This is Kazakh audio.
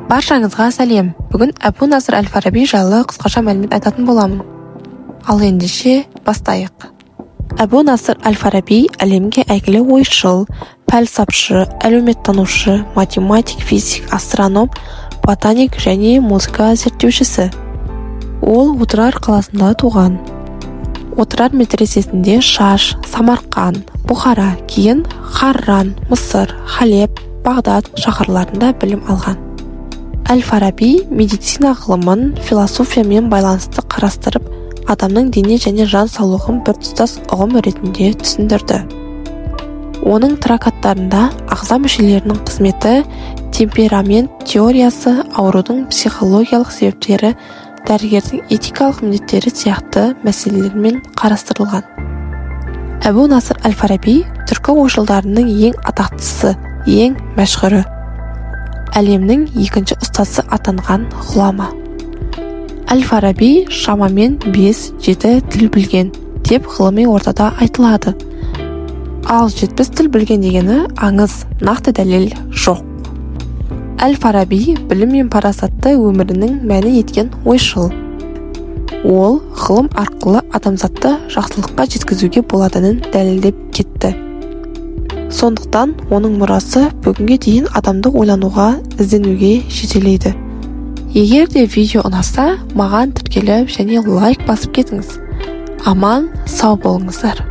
Баршаңызға сәлем! Бүгін Әбу Насыр әл-Фараби жайлы қысқаша мәлімет айтатын боламын. Ал ендеше бастайық. Әбу Насыр әл-Фараби әлемге әйгілі ойшыл, пәлсапшы, әлеуметтанушы, математик, физик, астроном, ботаник және музыка зерттеушісі. Ол Отырар қаласында туған. Отырар медресесінде Шаш, Самарқан, Бұхара, кейін Харран, Мысыр, Халеб, Бағдат шаһарларында білім алған. Әл-Фараби медицина ғылымын философиямен байланысты қарастырып, адамның дене және жан саулығын біртұтас ұғым ретінде түсіндірді. Оның трактаттарында ағза мүшелерінің қызметі, темперамент теориясы, аурудың психологиялық себептері, дәрігердің этикалық міндеттері сияқты мәселелермен қарастырылған. Әбу Насыр әл-Фараби түркі ойшылдарының ең атақтысы, ең мәшһүрі, әлемнің екінші ұстазы атанған ғұлама. Әл-Фараби шамамен 5-7 тіл білген деп ғылыми ортада айтылады. Ал 70 тіл білген дегені аңыз, нақты дәлел жоқ. Әл-Фараби білім мен парасатты өмірінің мәні еткен ойшыл. Ол ғылым арқылы адамзатты жақсылыққа жеткізуге болатынын дәлелдеп кетті. Сондықтан оның мұрасы бүгінге дейін адамды ойлануға, ізденуге жетелейді. Егер де видео ұнаса, маған тіркеліп және лайк басып кетіңіз. Аман сау болыңыздар.